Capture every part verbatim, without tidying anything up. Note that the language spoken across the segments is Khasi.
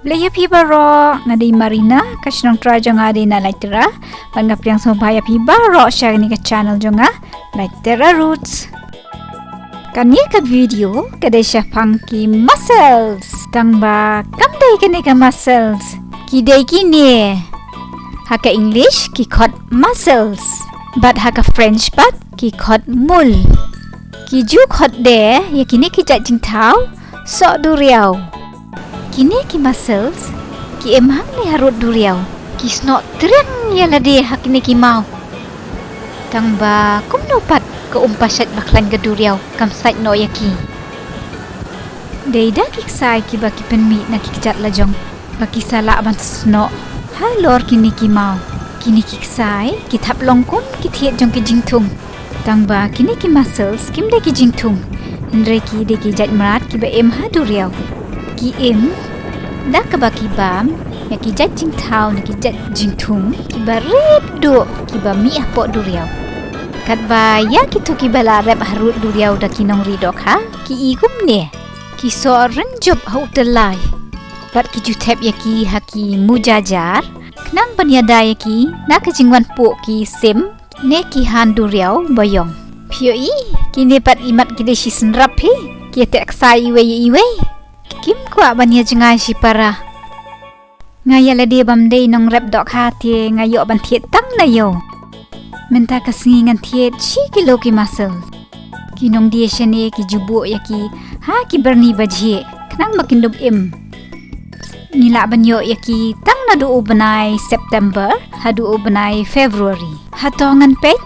Khublei ïa phi baroh, nga dei Marina, ka shnong trai jong nga dei na Laitera, bad nga pdiang sngewbha ïa phi baroh sha kane ka channel jong nga, Laitera Roots. Kane ka video ka dei shaphang ki mussels. Tang ba kam dei kane ka mussels. Ki dei kine, ha ka English ki khot mussels, bad ha ka French pat ki khot moules. Ki ju khot de ïa kine ki jait jingthaw soh duriaw. Kine ki mussels ki im hangne harud duriaw. Ki snoh triang ïa lade ha kine ki maw. Tang ba kumno pat ka um pashait ba khlaiñ ka duriaw kam sait noh ïa ki. Dei da ki ksai kiba ki pynmih na ki kjat lajong ba ki sa lah ban snoh halor kine ki maw. Kine ki ksai ki thap long kum ki thied jong ki jingthung. Tang ba kine ki mussels kim dei ki jingthung, hynrei ki dei ki jait mrad kiba im ha duriaw. Ki im da kaba ki bam ïa ki jait jingthaw ne ki jait jingthung kiba rit duh kiba mih hapoh duriaw. Katba ïa kito kiba la rep harud duriaw da ki nongri dohkha, ki i kumne. Ki soh rynjup ha u tyllai, bad ki ju thep ïa ki ha ki mujajar khnang ban ïada ïa ki na ka jingwan puh ki sim ne ki han duriaw ba ïong. Phi ïohi, kine pat imat ki dei shi synrap hi, ki ïateh ksai iwei ïa iwei. Kim kwah ban ïa jngai shipara. Nga ïa lade bym dei nongrep dohkha te nga ïoh ban thied tang na ïew. Mynta ka sngi ngan thied shi kilo ki mussels. Ki nongdie shane ki ju buh ïa ki ha ki byrni ba jhieh khnang ba kin dup im. Ngi lah ban ïoh ïa ki tang naduh u bnai September haduh u bnai February. Hato ngan peit?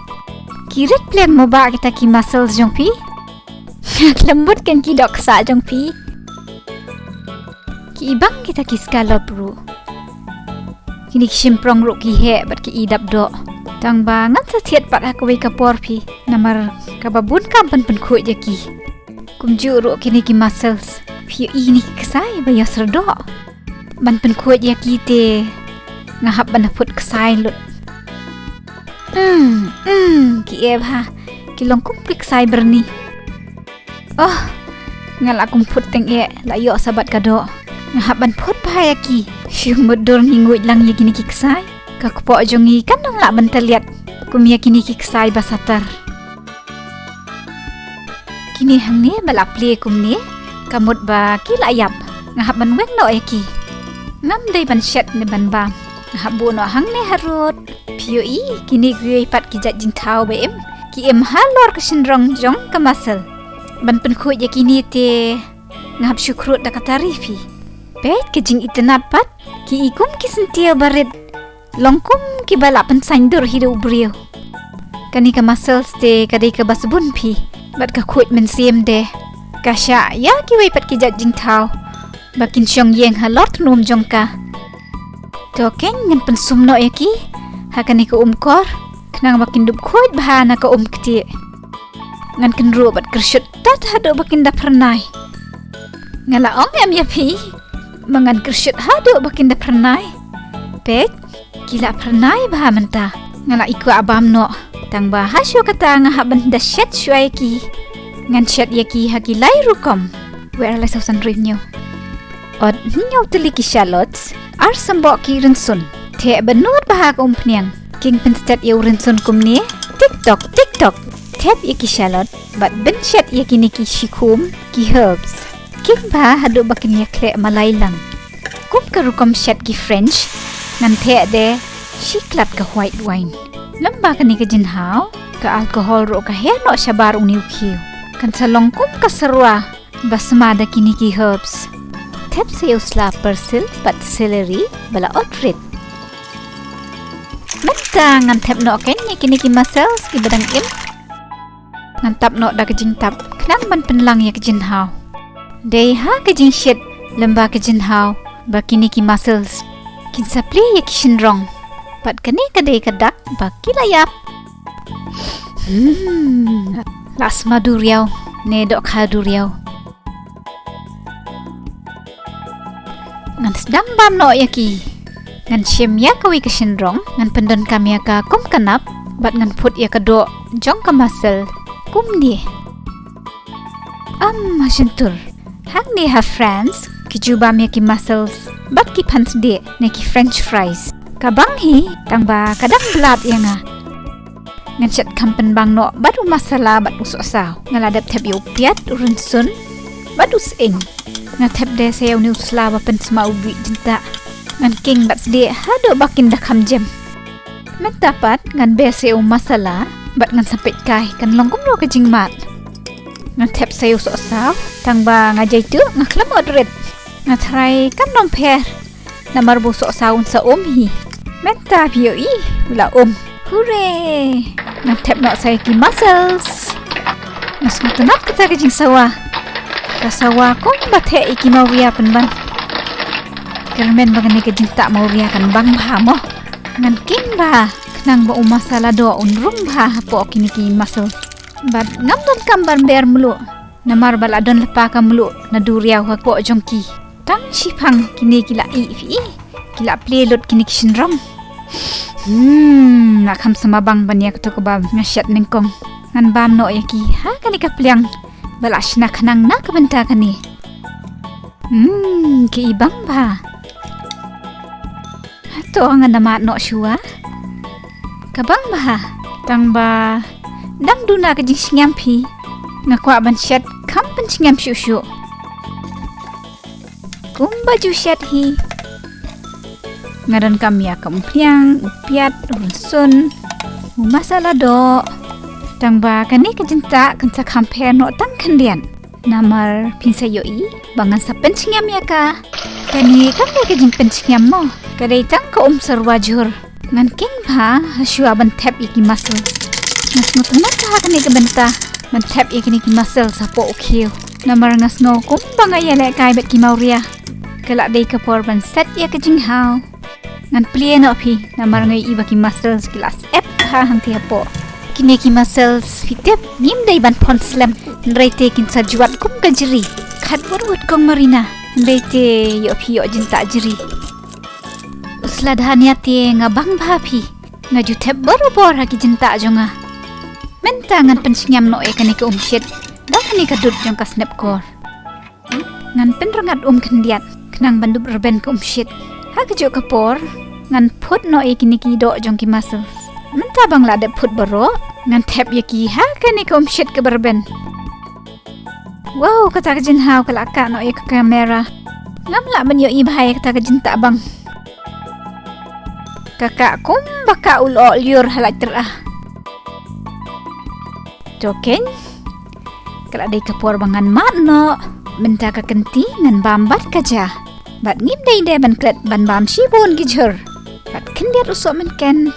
Ki rit pleng mo ba kita ki mussels jong phi. Khlem bud kan ki dohkha jong phi. Ki i bang kita ki scallop ruh. Kine ki shymprong ruh ki heh bad ki i dap doh. Tang ba ngan sa thied pat ha kawei ka por phi. Namar kaba bun kam pyn pynkhuid ïa ki. Kumjuh ruh kine ki mussels. Phi ïohi kine ki ksai ba ïoh syrdoh. Ban pynkhuid ïa ki te nga hap ban phut ksai lut. Hmm, hmm, ki ep ha. Ki long kum ki ksai byrni. Oh, nga la kum phut teng eh, la ïoh sabat ka doh. Nga hap ban phut bha ïa ki. Shu mutdur ngi nguid lang ïa kine ki ksai. Ka kpoh jong ngi kan ym lah ban tylliat kum ïa kine ki ksai ba satar. Kine hangne ba la plie kumne, ka mut ba ki la ïap. Nga hap ban weng noh ïa ki. Ngam dei ban shet ne ban bam. Nga hap buh noh hangne harud. Phi ïohi, kine kiwei pat ki jait jingthaw ba im. Ki im halor ka shynrong jong ka mussel. Ban pynkhuid ïa kine te nga hap shu khrud da ka tari phi. Peit ka jingitynnad pat, ki i kum ki syntiew barit. Long kum kiba la pynsaiñdur hi da u briew. Kane ka mussels te ka dei kaba sbun phi. Bad ka khuid mynsiem de. Ka shah ïa kiwei pat ki jait jingthaw. Ba kin shong ïeng halor tnum jong ka. To keiñ ngan pynsum noh ïa ki ha kane ka umkor. Khnang ba kin dup khuid bha na ka umktieh. Ngan kynruh bad kyrshut tat haduh ba kin da phyrnai. Nga la ong em ïa phi. Ma ngan kyrshut haduh ba kin da phyrnai. Peit, ki la phyrnai bha mynta. Nga la i kwah bam noh. Tang ba ha shuh kata nga hap ban da shet shuwa ïa ki. Ngan shet ïa ki ha ki lai rukom. Wer lai saw san ri hynñiew. Ot hynñiew tylli ki shallots, ar symboh ki rynsun. Theh ba nud bha ha ka umphniang. Kin pynstet ïa u rynsun kumne. Tik tok, tik tok. Thep ïa ki shallot, bad pynshet ïa kine ki shikhum, ki herbs. Kin bha haduh ba kin ïa khleh malai lang. Kum ka rukom shet ki French, ngan theh de shi klat ka white wine. Lem ba kane ka jingthaw, ka alcohol ruh ka her noh shabar une u khiew. Kan sa long kum ka syrwa, ba sma da kine ki herbs. Thep sa ïa u sla persil bad celery ba la ot rit. Mynta ngan thep noh keiñ ïa kine ki mussels kiba dang im. Ngan tap noh da ka jingtap khnang ban pynlang ïa ka jingthaw. Dei ha ka jingshit lem ba ka jingthaw ba kine ki mussels kin sa plie ïa ki shynrong. Bad kane ka dei ka dak ba ki la ïap. Hmm, la sma duriaw ne dohkha duriaw. Ngan sdang bam noh ïa ki. Ngan shim ïa kawei ka shynrong, ngan pyndonkam ïa ka kum ka nap, bad ngan phut ïa ka doh jong ka mussel kumne. Am ha shyntur. Hangne ha France, ki ju bam ïa ki mussels bad ki phansdeh ne ki french fries. Ka bang hi, tang ba ka dang blad ïa nga. Ngan shet kham pynbang noh bad u masala bad u sohsaw. Nga la dep thep ïa u piat, u rynsun bad u sying. Nga thep de sa ïa une u sla ba pynsma u bih jingtah. Ngan king bad sdeh haduh ba kin da kham jem. Mynta pat ngan ber sa ïa u masala bad ngan sa peit kai kan long kumno ka jingmad. Ngan thep sa ïa u sohsaw, tang ba nga jai tuh nga khlem ot rit. Nga tharai kan ym pher. Namar ba u sohsaw un sa um hi. Mynta phi ïohi, u la um. Hooray! Ngan thep noh sa ïa ki mussels. Nga sngewtynnat kata ka jingsawa. Ka sawa kumba theh ïa ki mawria pynban. Kyrmen ba kane ka jingtah mawria kan bang bha mo. Ngan king bha, khnang ba u masala doh un rung bha hapoh kine ki mussels. Bad ngam donkam ban ber mluh. Namar ba la don lypa ka mluh na duriaw hapoh jong ki. Tang shiphang kine ki la ih phi ih. Ki la plie lut kine ki shynrong. Hmm, la kham sa mabang ban ïa kato kaba nga shet nyngkong. Ngan bam noh ïa ki ha kane ka pliang ba la shna khnang na ka bynta kane. Hmm, ki i bang bha. Hato ngan da mad noh shuwa? Ka bang bha. Tang ba dang duna ka jingsngem phi. Nga kwah ban shet kham pynsngem shuh shuh. Kumba ju shet hi. Nga donkam ïa ka umphniang, u piat, u rynsun, u masala doh. Tang ba kane ka jingtah kan sa kham pher noh tang khyndiat. Namar phin sa ïohi ba ngan sa pynsngem ïa ka. Kane kam dei ka jingpynsngem mo. Ka dei tang ka um syrwa jhur. Ngan king bha ha shuwa ban thep ïa ki mussels. Nga sngewtynnat bha ha kane ka bynta ban thep ïa kine ki mussels hapoh u khiew. Namar nga sngew kumba nga ïalehkai bad ki mawria. Ka la dei ka por ban set ïa ka jinghaw. Ngan plie noh phi, namar nga ïohi ba ki mussels ki la sep bha hangtei hapoh. Kine ki mussels phi tip ngim dei ban phon slem. Hynrei te kin sa jwat kum ka jri. Khat wut wut kong Marina. Hynrei te ïoh phi ïoh jingtah jri. U sla dhania te nga bang bha phi. Nga ju thep barabor ha ki jingtah jong nga. Mynta ngan pynsngem noh ïa kane ka umshit da kane ka dud jong ka snep kor. Ngan pynrngat um khyndiat khnang ban dup rben ka umshit. Ha kajuh ka por ngan phut noh ïa kine ki doh jong ki mussels. Mynta ba nga la dep phut baroh, ngan thep ïa ki ha kane ka umshit kaba rben. Wow, kata ka jinghaw ka la kah noh ïa ka kamera. Ngam lah ban ïohi bha ïa kata ka jingtah bang. Ka kah kumba kah u lyoh lyiur ha lait tyrah. To keiñ. Ka la dei ka por ba ngan mad noh. Mynta ka kynti ngan bam bad ka ja. Bad ngim dei de ban klet ban bam shibun ki jhur. Bad khyndiat u sohmynken.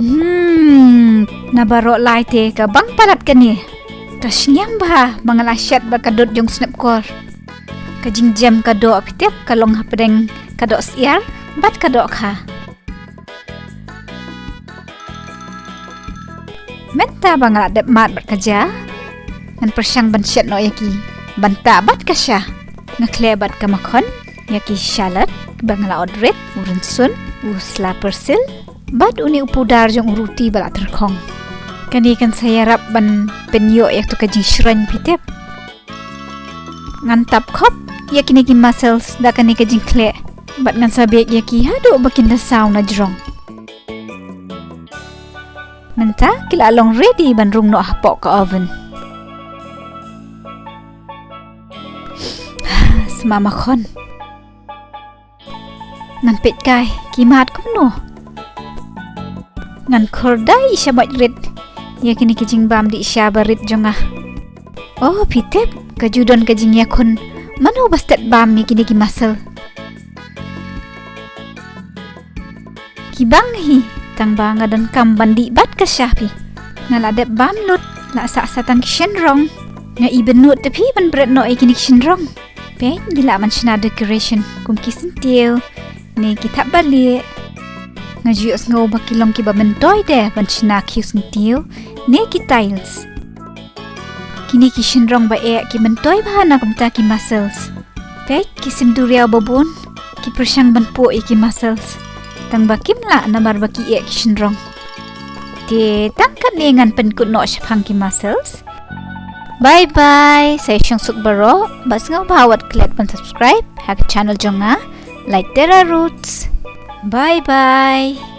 Hmm, na baroh lai te ka bang palat kane. Ka sngewbha ba nga la shet bad ka dud jong snep kor. Ka jingjem ka doh phi tip ka long hapdeng ka doh syiar bad ka doh kha. Mynta ba nga la dep mad bad ka ja, ngan pyrshang ban shet noh ïa ki bynta bad ka sha. Nga khleh bad ka makhon ïa ki shallot ba nga la ot rit, u rynsun, u sla persil bad une u pudar jong u ruti ba la tyrkhong. Kane kan sa ïarap ban pynïoh ïa tu ka jingshrein phi tip. Ngan tap khop ïa kine ki mussels da kane ka jingkhleh bad ngan sa bake ïa ki haduh ba kin da saw na jrong. Mynta ki la long ready ban rung noh hapoh ka oven. Sma makhon. Ngan peit kai ki mad kumno. Ngan khordai sha bad rit ïa kine ki jingbam dih sha ba rit jong nga. Oh phi tip, ka ju don ka jingïakhun mano ba stet bam ïa kine ki mussel. Ki bang hi, tang ba nga donkam ban dih bad ka sha phi. Nga la dep bam lut, la sah sa tang ki shynrong. Nga i bynnud te phi ban bret noh ïa kine ki shynrong. Peit, ngi lah ban shna decoration kum ki syntiew ne ki thap balieh. Nga ju ïohsngew ba ki long kiba myntoi de ban shna khiew syntiew ne ki tiles. Kine ki shynrong ba eh ki myntoi bha na kumta ki mussels. Peit, ki sim duriaw ba bun, ki pyrshang ban puh ïa ki mussels. Tang ba kim lah namar ba ki eh ki shynrong. Te tang katne ngan pynkut noh shaphang ki mussels. Bye bye. Sa ïashimbynta baroh. Bad sngewbha wat klet ban subscribe ha ka channel jong nga, Laitera Roots. Bye bye.